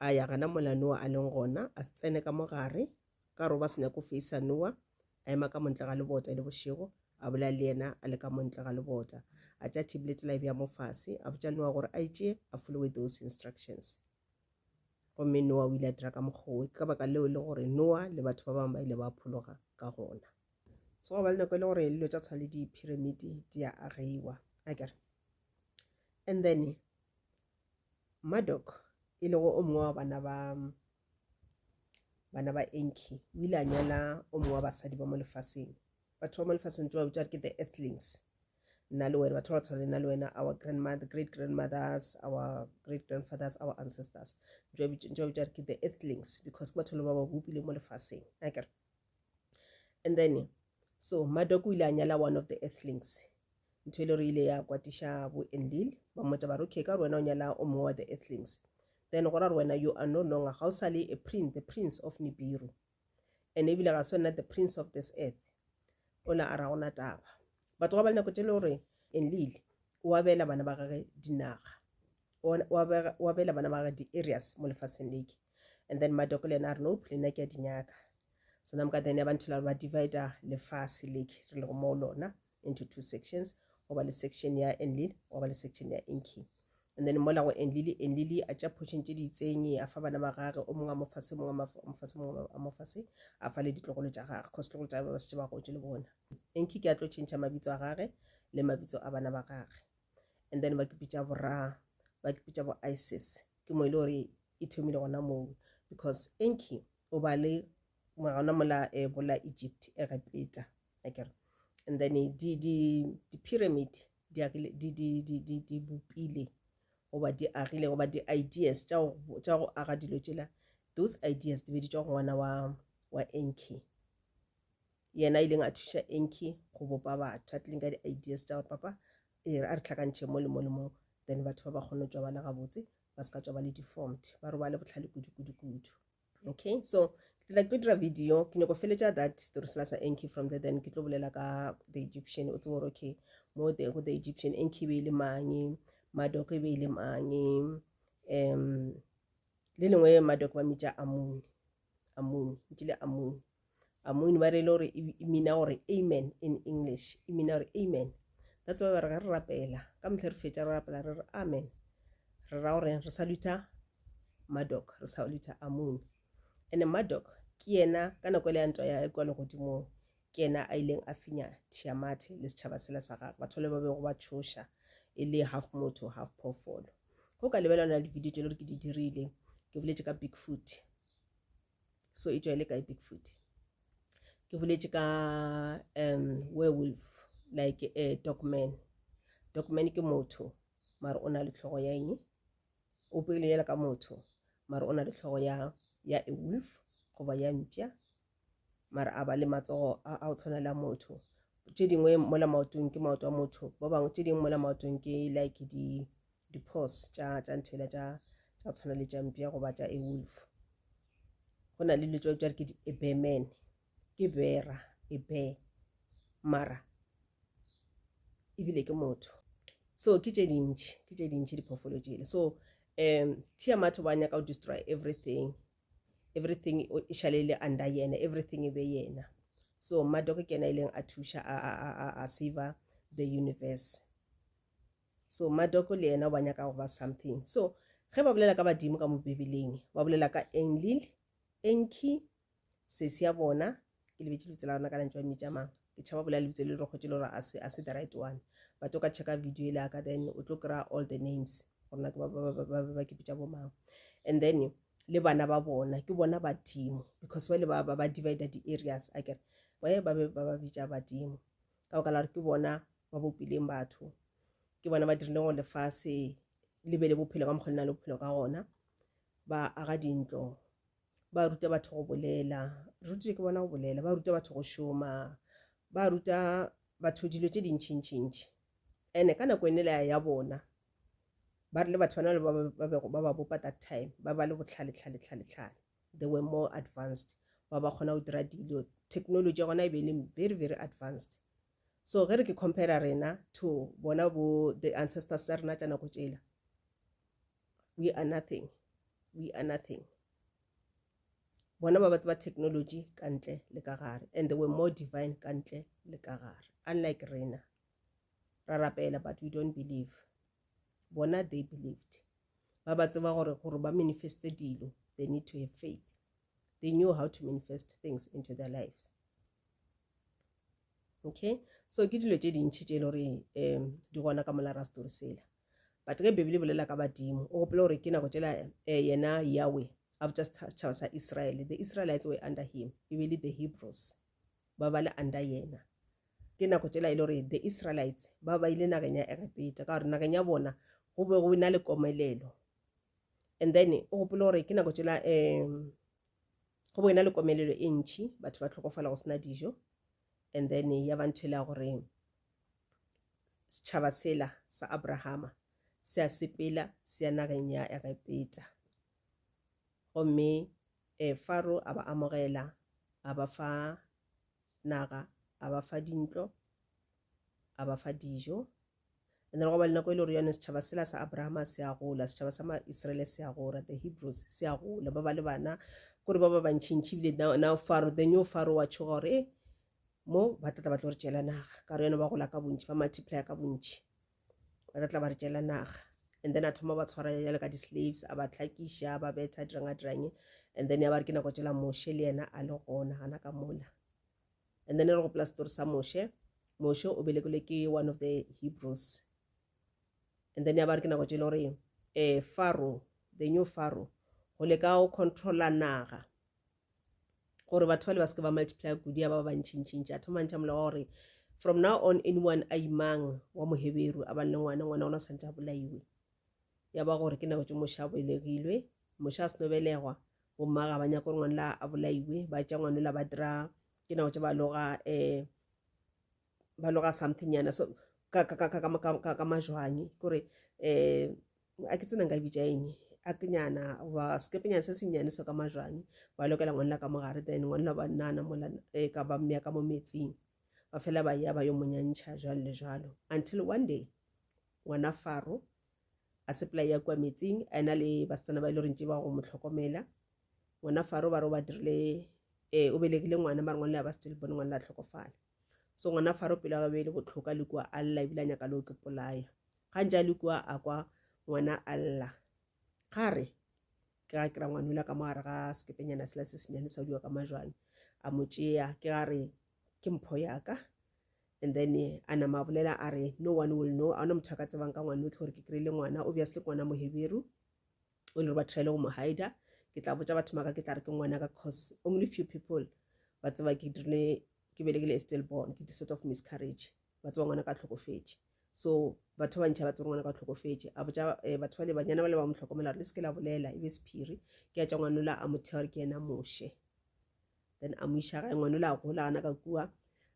a ya gana mola Noah a leng gona, a se tsene ka mogare ka gore ba se nyako feisa Noah, a ema ka montle ga lebota e le bošego, a bolela le yena a le ka montle ga lebota. A tša tablet la e bea mo fase, a botša Noah gore a e tšee a followe those instructions. Gomme Noah o ile a dira ka mokgwa wo, ke ka baka leo e le gore Noah le batho ba bangwe ba ile ba phologa ka gona. So go ba le nako e le gore dilo tša tshwana le di-pyramid di a agiwa, akere. And then Marduk e lego o mongwe wa bana ba bana ba Enki o ile a nyala o mongwe wa basadi ba mo lefaseng. Batho ba mo lefaseng tse ba bitša ke the earthlings, nna le wena, batho ba tshwana le nna le wena, our grandmother, great grandmothers, our great grandfathers, our ancestors, ntse ba bitša ke the earthlings because ke batho le ba ba bopile mo lefaseng, akere. And then so Marduk o ile a nyala one of the earthlings, ntho e le gore ile ya kwatiša bo Enlil, ba mmotša ba re okay, ka gore wena o nyala o mongwe wa the earthlings, then go ra gore wena you are no longer, ga o sa le a prince, the prince of Nibiru, and ebile ga se wena the prince of this earth. O la a ra gona taba. Batho ga ba le nako tše le gore Enlil o abela bana ba gage dinaga, o abela bana ba gage di-areas mo lefaseng leke, and then Marduk le yena a re nope, le nna ke a di nyaka. So namka then ya ba ntho la ba divider lefase leke re lego mo lona into two sections, go ba le section ya Enlil, go ba le section ya Enki. And then mola go Enlil, Enlil a tša portion tše di itseng a fa bana ba gage, o mongwe a mo fase, mongwe a mo fase, mongwe a mo fase, a fa le ditlogolo tša gage, cause ditlogolo tša gage ba šetše ba gotše le bona. Enki ke a tlo change mabitso a gage le mabitso a bana ba gage. And then ba ke bitša bo Ra, ba ke bitša bo Isis, ke mo e le gore e thomile gona moo, because Enki o ba le gona mola bola Egypt, Egepeta, akere. And then di di di pyramid di agile, di di di di di bopile goba di agile goba di ideas tša go tša go aga dilo tšela, those ideas di be di tšwa go ngwana wa wa Enki, yena ileng a thuša Enki go bopa batho, a tlileng ka di ideas tša gore papa e a re tlhakantšhe mo le mo le mo, then batho ba ba kgone go tšwa ba le gabotse, ba se ka tšwa ba le deformed, ba robale bohlale kudu kudu kudu. Okay, so ke tla tlo dira video, ke nyako feletša that story sela sa Enki from there, then ke tlo bolela ka the Egyptian, o tsebe gore okay, mo the go the Egyptian Enki be e le mang, Marduk e be e le mang, le lengwe Marduk ba mitša Amun, Amun, ntšile Amun, Amun ba re le gore e meana gore amen in English, e meana gore amen. That's why ba re ge re rapela ka mehla re fetša re rapela re re amen, re ra gore re saluta Marduk, re saluta Amun. And Marduk ke yena ka nako e le ya ntwa ya kwa legodimong, ke yena a ileng a finya Tiamat le setšhaba sela sa gagwe, batho le ba bego ba tšhoša e le half motho half phoofolo. Go ka lebelela di-video tše le gore ke di dirile, ke boletše ka Bigfoot, so e tšwa e le kae Bigfoot, ke boletše ka werewolf, like a dogman. Dogman ke motho mara o na le tlhogo ya eng, o pele yela ka motho mara o na le tlhogo ya ya a wolf goba ya mpša, mara a ba le matsogo a o tshwana le a motho. Tše dingwe mola maotong ke maoto a motho, ba bangwe tše dingwe mola maotong ke like di di paws tša tša ntho ela tša tša tshwana le tša mpša goba tša a wolf. Go na le dilo tša tša ke di a bearman, ke bera, a bear mara ebile ke motho. So ke tše dintši, ke tše dintši diphoofolo tšele. So Tiamat ba nyaka go destroy everything, everything e šale le under yena, everything e be yena. So Marduk ke yena e leng a thuša a a a a save the universe. So Marduk le yena o ba nyaka go ba something. So ge ba bolela ka badimo ka mo Bibeleng, ba bolela ka Enlil, Enki, sesi ya bona, ke lebetše lebitso la gona ka lantši ba mmitša mang. Ke tšhaba bolela lebitso le rogo tše le gore a se the right one. But o ka checka video ele ka then o tlo kry-a all the names gore na ke ba ba ba ba ba ke bitša bo mang. And then le bana ba bona ke bona badimo because ba le ba ba divide di-areas akere ba ye ba be ba ba bitša badimo ka baka la gore ke bona ba bopileng batho ke bona ba dirileng gore lefase le be le bophelo ka mokgwa le na le bophelo ka gona ba aga dintlo ba ruta batho go bolela re rutile ke bona go bolela ba ruta batho go šoma ba ruta batho dilo tše dintšhintšhintši ene ka nako ene ya bona ba re le batho ba na le ba bego ba ba bopa that time ba ba le botlhale tlhale tlhale tlhale they were more advanced ba ba kgona go dira dilo technology ya gona e be e le very very advanced so ge re ke compare rena to bona bo the ancestors tša rena tša nako tšela we are nothing we are nothing bona ba ba tseba technology ka ntle le ka gare and they were more divine ka ntle le ka gare unlike rena ra rapela but we don't believe bona they believed ba ba tseba gore gore ba manifeste dilo they need to have faith they knew how to manifest things into their lives okay so ke dilo tše dintšhi tše e le gore um di gona ka molara story sela but ge bibele e bolela ka badimo o gopole gore ke nako tšela eh, yena yahweh a botša setšhaba sa israele the israelites were under him e be le the hebrews ba ba le under yena ke nako tšela e le gore the israelites ba ba ile nageng ya egepeta ka gore nageng ya bona go be go na le komelelo and then o gopole gore ke nako tšela um go bo na le komelelo e ntšhi batho ba tlhokofala go sena dijo and then ya ba ntho e le ya gore setšhaba sela sa abrahama se a sepela se ya nageng ya egepeta gomme um faro a ba amogela a ba fa naga a ba fa dintlo a ba fa dijo and then go ba le nako e le gore yone setšhaba sela sa abrahama se a gola setšhaba sa maisraele se a gola the hebrews se a gola ba ba le bana kore ba ba bantšhintšhi ebile now, now faro the new faro wa tšhoga gore e mo ba tlatla ba tlo re tšeela naga ka gore yone ba gola ka bontši ba multiplya ka bontši ba tlatla ba re tšeela naga and then a thoma ba tshwara jale ka di-slaves a ba tlhakiša ba betha dirang a dirang and then ya ba re ke nako tšela moshe le yena a le gona gana ka mola and then re gopola story sa moshe moshe o belekilwe ke one of the hebrews and then ya ba re ke nako tše le gore um eh, faro the new faro go leka go controla naga gore batho ba le ba seke ba multiply kudu ya ba ba bantšhintšhintši a thoma ntšha molao wa gore from now on anyone a imang wa moheberu a ba le ngwana ngwana ona santse a bolaiwe ya ba gore ke nako tše moshe a belegilwe moshe a seno belegwa bomma ga ba nyaka gore ngwana la a bolaiwe ba tša ngwana la ba dira ke nako tše ba loga um ba loga something nyana so ka ka ka ka ka ka majwang kore um a ke tsena nka e bitša eng a kenyana goba sekepenyana se sennyane so ka majwang ba lokela ngwana ka mogare then ngwana ba nana mola eh, ka ba mmea ka mo metsing ba fela ba ya ba yo monyantšha jwalo le jwalo until one day ngwana faro a sepela ya kua metsing a ena le basetsana ba e le goreng tše ba go mo tlhokomela ngwana faro ba re o ba dirile eh, o belegile ngwana mare ngwana le ba still bone ngwana la tlhokofala so ngwana faro pelo ya gagwe e le botlhoka le kua a lla ebile a nyaka le o ke polaya ga ntse a le kua a kwa ngwana a lla ga re ke ga kry-a ngwana ola ka mo gare ga sekepenyana sela se senyane sa diwa ka majwang a mo tšea ke ga re ke mpho yaka and then eh, a nama a bolela a re no one will know a ona motho a ka tsebang ka ngwana o ke gore ke kry-ile ngwana obviously ke ngwana moheberu o le gore ba tryile go mo hider ke tla botša batho maka ke tla re ke ngwana ka cause only few people ba tseba ke dirile ke belegile still born ke sort of miscarriage ba tseba ngwana ka tlhokofetše so batho ba bantšha ba tseba ngwana ka tlhokofetše a botša eh, batho ba le banyana ba le ba mo tlhokomela gore le seke la bolela e be sephiri ke a tša ngwanola a mo thea gore ke yena moshe then a mo iša gae ngwanola a gola gana ka kua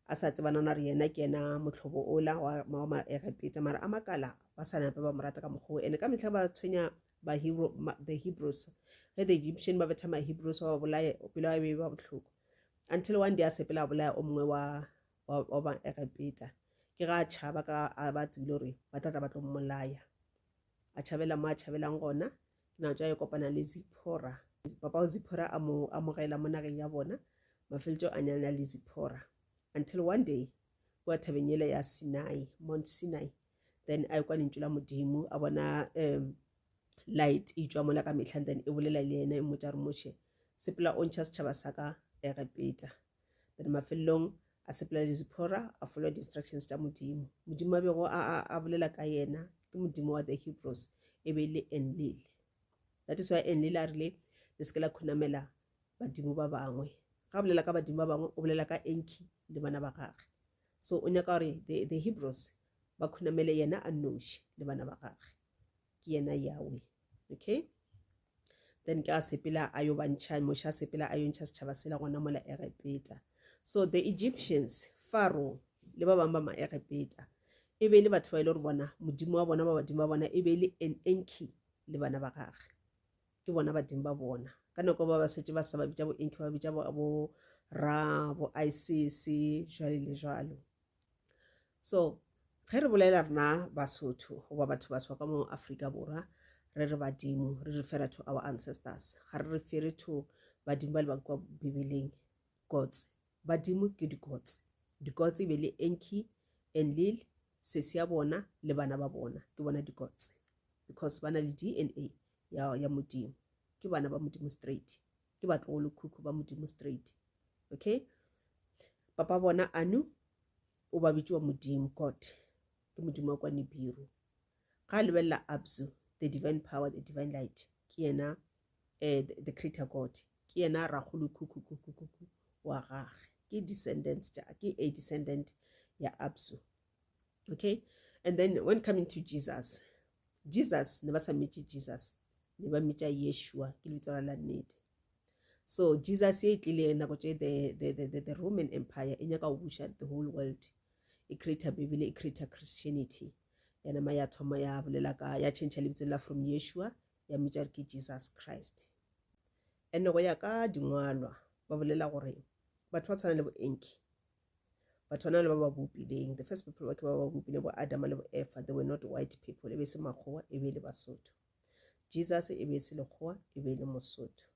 a sa tsebana na re yena ke yena motlhobo ola wa wa Maegepeta mara a makala ba sa nape ba mo rata ka mokgwa ene ka mehla ba tshwenya ba Hebrew, ma, the Hebrews ge the Egyptian ba betha ma-Hebrews ba ba bolaya pelo ya be ba bohloko until one day a sepela a bolaya o mongwe wa wa wa Baegepeta ke ga a tšhaba ka a ba tsebile gore ba tla tla ba tlo mmolaya a tšhabela mo a tšhabelang gona ke nako tša e kopana le Zipporah papa wa Zipporah a mo amogela mo nageng ya bona mafeletšo a nyalana le Zipporah until one day kua thabeng yela ya Sinai Mount Sinai Then a ekwa lentšu la Modimo, a bona um light e tšwa mola ka mehla, then e bolela le yena e mmotša gore Moshe, sepela o ntšha setšhaba sa ka Egepeta. Then mafelelong a sepela le Zipporah, a follow di-instructions tša Modimo. Modimo a bego a, a, a bolela ka yena ke Modimo wa the Hebrews, e be e le Enlil. That is why Enlil a rile le se ke la khunamela badimo ba bangwe. Ga bolela ka badimo ba bangwe, o bolela ka Enki le bana ba gagwe. So o nyaka gore the, the Hebrews ba khunamele yena a nnoši le bana ba gagwe. Ke yena Yahweh. Okay? Then ke a sepela a yo ba ntšha, Moshe a sepela a yo ntšha setšhaba sela gona mola Egepeta. So the Egyptians, Pharaoh le ba bangwe ba Maegepeta, e be e le batho ba e le gore bona modimo wa bona ba badimo ba bona e be e le Enki le bana ba gagwe. Ke bona badimo ba bona. Ka nako ba ba setse ba sa ba bitša bo Enki, ba bitša bo Ra, bo Isis, jwale le jwalo. So ge re bolela rena Basotho goba batho baswa ka mo Afrika Borwa, re re badimo, re refera to our ancestors. Ga re refere to badimo ba le ba kwa Bibeleng, gods. Badimo ke di-gods. Di-gods e be le Enki, Enlil, sesi ya bona le bana ba bona, ke bona di-gods because ba na le DNA ya, ya Modimo. Ke bana ba Modimo straight. Ke batlogolo khukhu ba Modimo straight. Okay? Papa bona Anu o ba bitšiwa Modimo, God. Ke Modimo wa kwa Nibiru. Ga lebelela Abzu, the divine power, the divine light, ke yena eh, the, the creator God. Ke yena ragolo khukhu khukhu khukhu wa gage. Ke descendants tša, ke a descendant ya Abzu. Okay? And then when coming to Jesus, Jesus ne ba sa mmitše Jesus, ne ba mmitša Yeshua, ke lebitso la nnete. So Jesus ye e tlile nako tše the, the, the, the, the Roman Empire e nyaka go buša the whole world. E creator Bible, e creator Christianity. Ya nama ya thoma ya bolela ka ya change lebitso la from Yeshua ya mmitša gore ke Jesus Christ. And go ya ka dingwalwa ba bolela gore batho ba tshwana le bo Enki, batho ba na le ba ba bopileng, the first people ba ke ba ba bopileng bo Adama le bo Eva, they were not white people, e be se makgowa, e be le Basotho. Jesus e be e se lekgowa, e be e le Mosotho.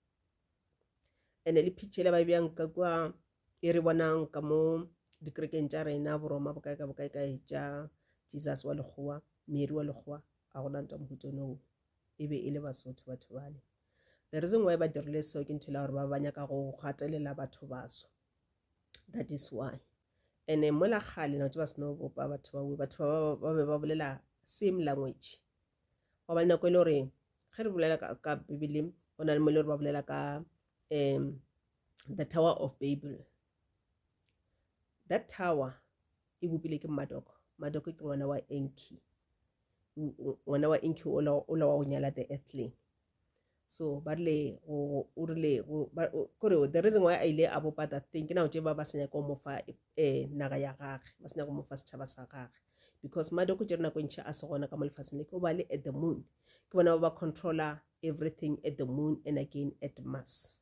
And le picture le ba e bjang ka kua e re bonang ka mo dikerekeng tša rena Boroma bokae ka bokae kae tša Jesus wa lekgowa, Mary wa lekgowa, a gona ntwa mohuta ono, e be e le Basotho batho bale. The reason why ba dirile so ke ntho e la gore ba ba nyaka go gatelela batho baso. That is why. And mola kgale nako tše ba seno bopa batho ba, batho ba ba be ba bolela same language. Wa ba le nako e le gore ge re bolela ka, ka Bibele, go na le mo e le gore ba bolela ka um the Tower of Babel. That tower e bopile ke Marduk. Marduk ke ngwana wa Enki. Ngwana wa Enki o la wa go nyala the earthling. So ba rile o rile kore the reason why a ile a bopa that thing ke nako tše ba ba sa nyaka go mo fa eh, naga ya gage, ba sa nyaka go mo fa setšhaba sa gage, because Marduk tšere nako e ntši a se gona ka mo lefatsheng le, ke o ba le at the moon, ke bona ba ba controller everything at the moon and again at Mars.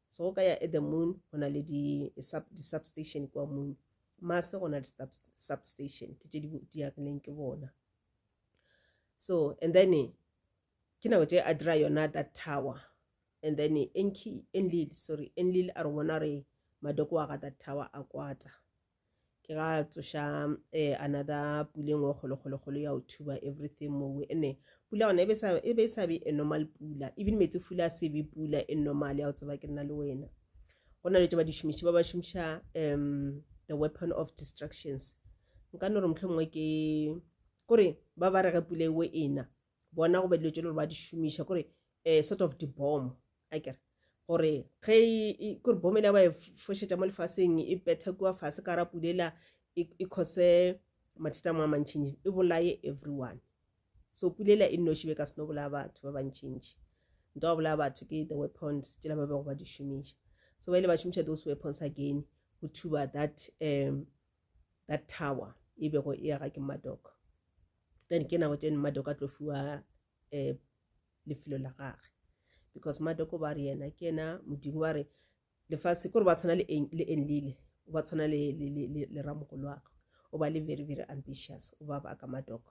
So go ka ya at the moon go na le di sub di substation kwa moon, Mars go na le substation ke tše di agileng ke bona. So and then ke nako tše a dira yona that tower, and then Enki, Enlil, sorry, Enlil a re bona re Marduk wa ga that tower a kwata, ke ga tsoša eh, another pula e nngwe kgolo kgolo kgolo ya go thuba everything mowe. Ene pula gona e be sa e be sa be a normal pula, even metsi fula a se be pula e normal ya go tseba ke nna le wena. Go na le tše ba di šomiša, ba ba šomiša um the weapon of destructions. Nka no re mohlomongwe ke kore ba ba re ge pula ewe ena bona go ba dilo tše le gore ba di šomiša kore eh, sort of di-bomb akere, gore ge kore bomb ela ba e fošetša mo lefaseng e betha kua fase ka gara pula ela e cause mathata a mantšintši, e bolaye everyone. So pula ela e nnoši be ka seno bolaya batho ba bantšintši, nto wa bolaya batho ke the weapons tšela ba bego ba di šomiša. So ba ile ba šomiša those weapons again go thuba that um that tower e bego e aga ke Marduk. Then ke nako tše Marduk a tlo fiwa eh, lefelo la gage, because Marduk ba re yena ke yena modimo, ba re lefase kore ba tshwana le le Enlil, o ba tshwana le le le le ramogolo wa gagwe, o ba le very very ambitious, o ba baka Marduk,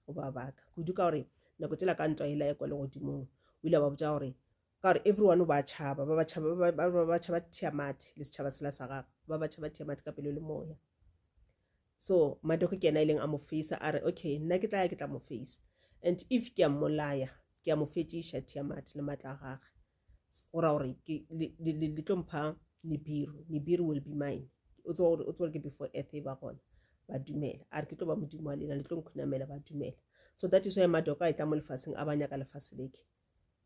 o ba baka kudu ka gore nako tšela ka ntwa ela ya kwa legodimong o ile a ba botša gore ka gore everyone o ba tšhaba, ba ba tšhaba, ba ba ba tšhaba Tiamat le setšhaba sela sa gagwe, ba ba tšhaba Tiamat ka pelo le moya. So Marduk ke yena a ileng a mo face a re okay nna ke tla ya ke tla mo face and if ke a mmolaya ke a mo fetšiša Tiamat le matla a gage go ra gore le tlo mpha Nibiru, Nibiru will be mine. O tseba gore o tseba ke before earth e ba gona ba dumela a re ke tlo ba modimo wa lena le tlo nkhunamela ba dumela. So that is why Marduk a e tla mo lefaseng a ba nyaka lefase leke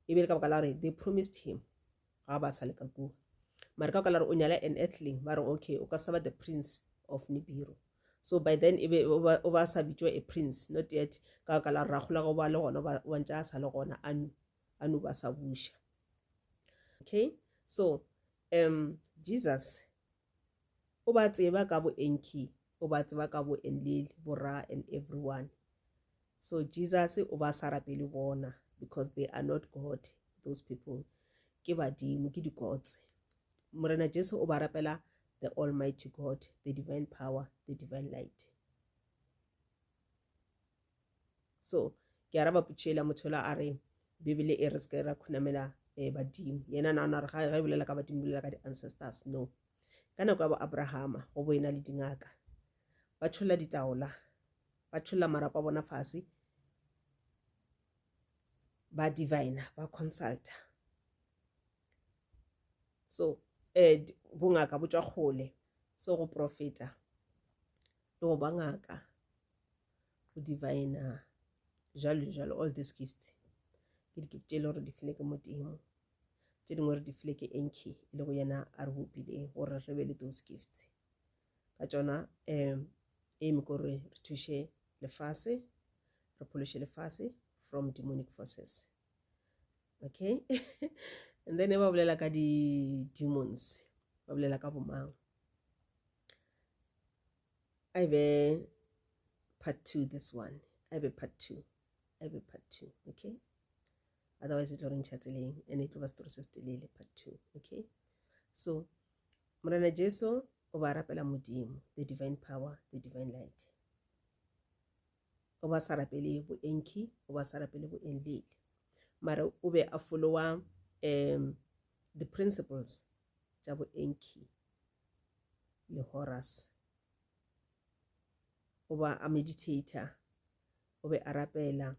e be le ka baka la gore they promised him ga ba sa le ka kua mare ka baka la gore o nyala an earthling ba re okay o ka sa ba the prince of Nibiru. So by then e be o ba sa bitšwa a prince not yet ka baka la gore rakgola go ba le gona ba ntse a sa le gona anu anu ba sa buša. Okay so um Jesus o ba tseba ka bo Enki o ba tseba ka bo Enlil bo Ra and everyone. So Jesus o ba sa rapele bona because they are not God those people ke badimo ke di-gods. Morena Jesu o ba rapela the almighty God, the divine power, the divine light. So ke araba potšo ela motho ola a re Bibele e re se ke ra khunamela eh, badimo. Yena na re ga e bolela ka badimo bolela ka di-ancestors. No. Ka nako ya bo Abrahama go bo ena le dingaka. Ba tšholla ditaola, ba tšholla marapo a bona fase, ba divina, ba consulta. So eh bongaka bo tšwa kgole. So go profeta le go ba ngaka go divina jalo jalo all these gifts ke di-gift tše e le gore di file ke Modimo tše dingwe re di file ke Enki e le go yena a re bopileng gore re be le those gifts ka tšona um aim kore re thuše lefase re phološe lefase from demonic forces. Okay and then ba bolela ka di-demons ba bolela ka bomang I be part 2 this one I be part 2 I be part 2 okay otherwise e tlo re ntšha tseleng and e tlo ba setori se se telele part 2 okay so Morena Jesu o ba rapela Modimo the divine power the divine light o ba sa rapele bo Enki o ba sa rapele bo Enlil mara o be a followa um the principles tša bo Enki le Horus o ba a meditator o be a rapela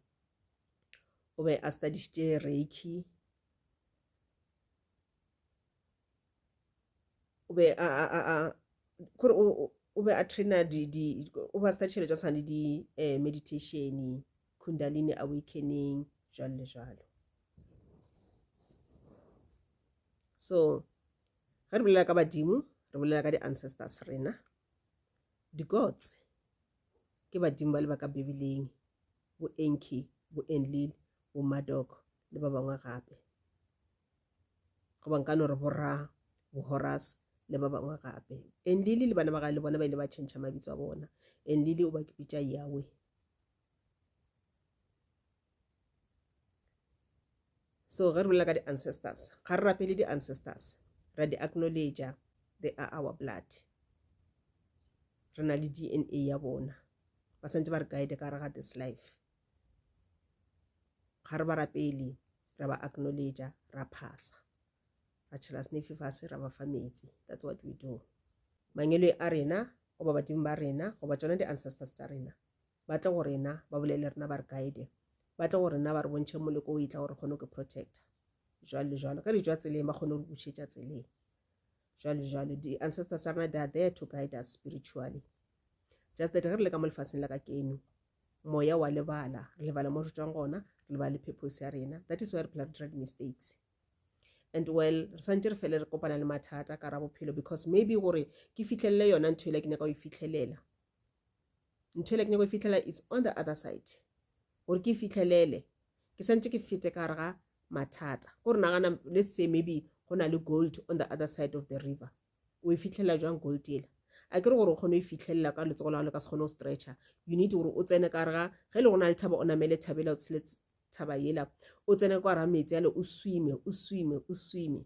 o be a studišitše reiki o be a a a kore o be a trainer di di o ba studišitše tša tshwana le di eh, meditation kundalini awakening jwalo le jwalo. So ge re bolela ka badimo re bolela ka di-ancestors rena di-gods ke badimo ba le ba ka Bibeleng bo Enki bo Enlil bo Marduk le ba bangwe gape goba nka no re bo Ra bo Horus le ba bangwe gape. Enlil le bana ba gagwe le bona ba ile ba tšhentšha mabitso a bona. Enlil o ba bitša Yahweh. So ge re bolela ka di-ancestors ga re rapele di-ancestors ra di acknowledge they are our blood re na le DNA ya bona ba santse ba re guide ka gare ga this life ga re ba rapele ra ba acknowledge ra phasa ra tšhela snefi fase ra ba fa metsi that's what we do mangelo a rena goba badimo ba rena goba tšona di-ancestors tša rena ba tle go rena ba bolele rena ba re guide ba tle go rena ba re bontšhe moleko o etla gore kgone go protecta jwalo le jwalo ge re tšwa tseleng ba kgone go bušetša tseleng jwalo le jwalo di-ancestors tsa rena they are there to guide us spiritually just that ge re le ka mo lefaseng la ka keno moya wa lebala re lebala mo re tswang gona re lebala le purpose ya rena that is why re phela re dira di-mistakes and well re santse re fele re kopana le mathata ka ra bophelo because maybe gore ke fitlhelele yona ntho ele ke nyaka go e fitlhelela ntho ele ke nyako e fitlhela it's on the other side gore ke e fitlhelele ke santse ke fete ka gare ga mathata ko re nagana let's say maybe go na le gold on the other side of the river o e fitlhelela jwang gold ela a ke re gore o kgone o e fitlhelela ka letsogo la gago le ka se kgone go stretcha you need gore o tsene ka gare ga ge e le go na le thaba o namele thabela o tshele thaba yela o tsene ka gare ga metsi ale o swime o swime o swime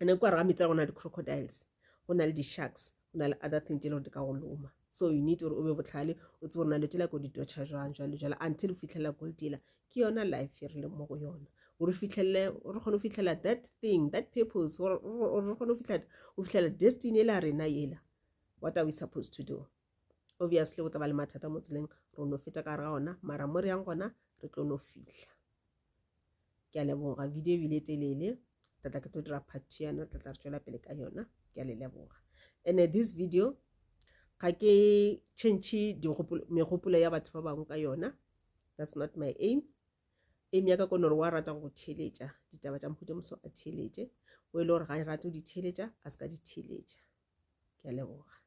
and then kwa gare ga metsi a go na di-crocodiles go na le di-sharks go na le other things tše le gore di ka go loma so you need gore o be botlhale o tsebe gore na le tšela ko di totšha jwang jwalo jwalo until o fitlhelela gold yela ke yona life e re leng mo go yona gore fitlhelele re kgone go fitlhela that thing that purpose gore re kgone go fitlhela go fitlhela destiny ela rena yela what are we supposed to do? Obviously go tla ba le mathata mo tseleng, re no feta ka gare ga ona, mara mo re yang gona re tlo no fihla. Ke a leboga, video ebile telele, tla tla ke tlo dira part 2 yana, tla tla re tšwela pele ka yona. Ke a le leboga. And this video ga ke change megopolo ya batho ba bangwe ka yona, that's not my aim. Aim ya ka kone gore wa rata go theeletša ditaba tša mohuta moso a theeletše, o e le gore ga e rate go di theeletša a se ka di theeletša. Ke a leboga.